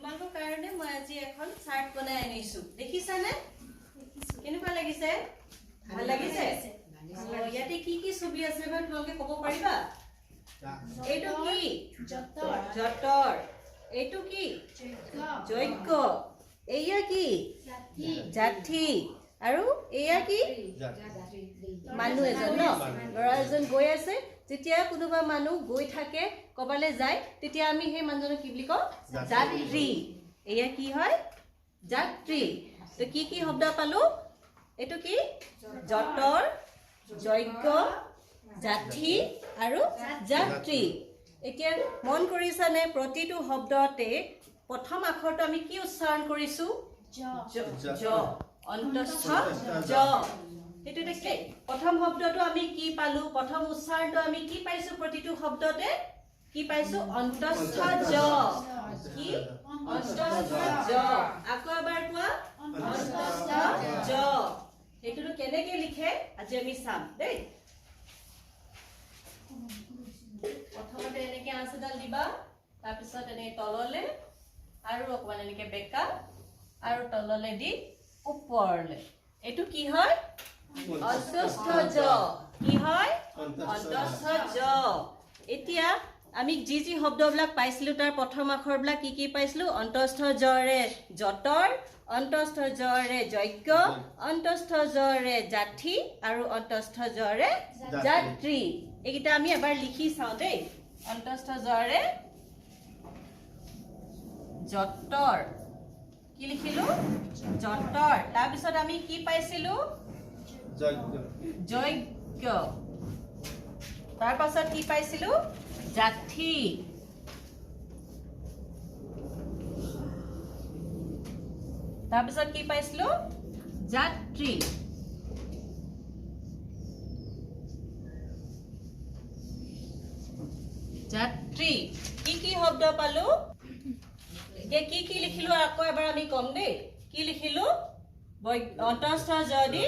তোমালোকৰ কাৰণে মই আজি এখন চাৰ্ট বনাই আনিছো। দেখিছানে? কেনেকুৱা লাগিছে? ভাল লাগিছে? ইয়াতে কি কি ছবি আছে বাৰু তোমালোকে ক'ব পাৰিবা? এইটো কি? যঁতৰ। যঁতৰ। এইটো কি? যজ্ঞ। এইয়া কি? যাঠি। আৰু এয়া কি? মানুহ এজন ন, ল'ৰা এজন গৈ আছে। যেতিয়া কোনোবা মানুহ গৈ থাকে, ক'বালৈ যায়, তেতিয়া আমি সেই মানুহজনক কি বুলি কওঁ? যাত্ৰী। এয়া কি হয়? যাত্ৰী। তো কি কি শব্দ পালো? এইটো কি? যঁতৰ, যজ্ঞ, যাঠি আৰু যাত্ৰী। এতিয়া মন কৰিছানে প্ৰতিটো শব্দতে প্ৰথম আখৰটো আমি কি উচ্চাৰণ কৰিছো? জ, অন্তস্থ জ। সেইটো কি? প্ৰথম শব্দটো আমি কি পালো? প্ৰথম উচ্চাৰণটো আমি কি পাইছো? প্ৰতিটো শব্দতে কি পাইছো? অন্তস্থ জ। কি? অন্তস্থ জ। আকৌ এবাৰ কোৱা, অন্তস্থ জ। সেইটোনো কেনেকে লিখে আজি আমি চাম দেই। প্ৰথমতে এনেকে আঁচ এডাল দিবা, তাৰপিছত এনেকে তললে আৰু অকমান এনেকে বেকা আৰু তললে দি ওপৰলে। এইটো কি হয়? অন্তস্থ জ। কি হয়? অন্তস্থ জ। এতিয়া আমি যি যি শব্দবিলাক পাইছিলো তাৰ প্ৰথম আখৰবিলাক কি কি পাইছিলো? অন্তস্থ জৰে যঁতৰ, অন্তস্থ জৰে যজ্ঞ, অন্তস্থ জৰে যাঠি আৰু অন্তস্থ জৰে যাত্ৰী। এইকেইটা আমি এবাৰ লিখি চাওঁ দেই। অন্তস্থ জৰে যঁতৰ, কি লিখিলো? যঁতৰ। তাৰপিছত আমি কি পাইছিলো? যজ্ঞ। তাৰ পাছত কি পাইছিলো? যাঠি। তাৰপিছত কি পাইছিলো? যাত্ৰী। যাত্ৰী। কি কি শব্দ পালো? এতিয়া কি কি লিখিলো আকৌ এবাৰ আমি কম দেই। কি লিখিলো? অন্তস্থ যদি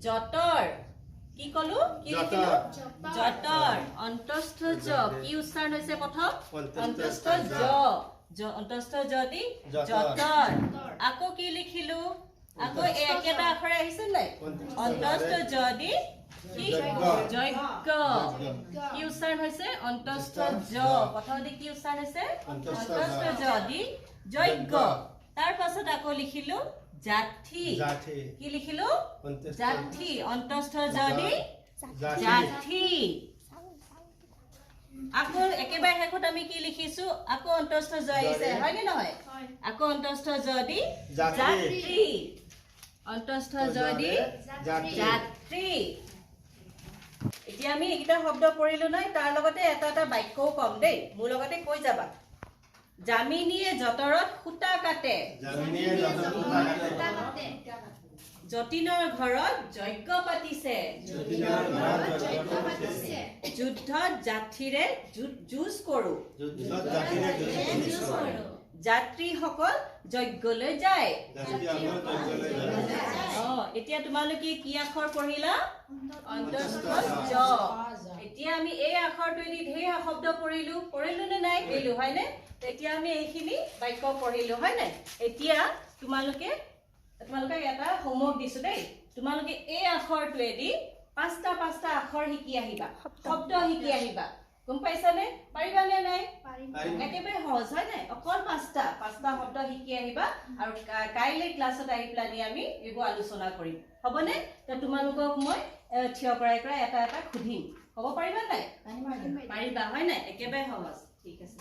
যঁতৰ। কি কলো? কি লিখিলো? যঁতৰ। অন্তস্থ জ। কি উচ্চাৰণ হৈছে প্ৰথম? অন্তস্থ জ। অন্তস্থ যদি যঁতৰ। আকৌ কি লিখিলো? আকৌ একেটা আখৰে আহিছে নাই? অন্তস্থ যদি কি? যজ্ঞ। কি উচ্চাৰণ হৈছে? অন্তস্থ জ। প্ৰথমতে কি উচ্চাৰণ হৈছে? অন্তস্থ যদি যজ্ঞ। তাৰ পাছত আকৌ লিখিলো যাঠি। কি লিখিলো? যাঠি। অন্তস্থ যদি যাঠি। আকৌ একেবাৰে শেষত আমি কি লিখিছো? আকৌ অন্তস্থ জ আহিছে, হয় নে নহয়? আকৌ অন্তস্থ যদি যাত্ৰী। অন্তস্থ যদি যাত্ৰী। এতিয়া আমি এইকেইটা শব্দ পঢ়িলো নহয়, তাৰ লগতে এটা এটা বাক্যও কম দেই, মোৰ লগতে কৈ যাবা। যামিনীয়ে যঁতৰত সূতা কাটে। যতীনৰ ঘৰত যজ্ঞ পাতিছে। যুদ্ধত যাঠিৰে যুঁজ কৰো। যাত্ৰীসকল যজ্ঞলৈ যায়। এতিয়া তোমালোকে কি আখৰ পঢ়িলা? অন্তস্থ জ। এতিয়া আমি এই আখৰটোৱেদি ঢেৰ শব্দ পঢ়িলো, পঢ়িলো নে নাই? পঢ়িলো, হয়নে? এতিয়া আমি এইখিনি বাক্য পঢ়িলো, হয় নাই? এতিয়া তোমালোকে এটা হোমৱৰ্ক দিছো দেই। তোমালোকে এই আখৰটোৱেদি পাঁচটা পাঁচটা আখৰ শিকি আহিবা, শব্দ শিকি আহিবা। গম পাইছানে? পাৰিবা নে নাই? একেবাৰে সহজ, হয় নাই? অকল পাঁচটা পাঁচটা শব্দ শিকি আহিবা আৰু কাইলৈ ক্লাছত আহি পেলানি আমি এইবোৰ আলোচনা কৰিম, হ'বনে? তোমালোকক মই থিয় কৰাই কৰাই এটা এটা সুধিম, ক'ব পাৰিবা নাই? পাৰিবা, হয় নাই? একেবাৰে সহজ। ঠিক আছে।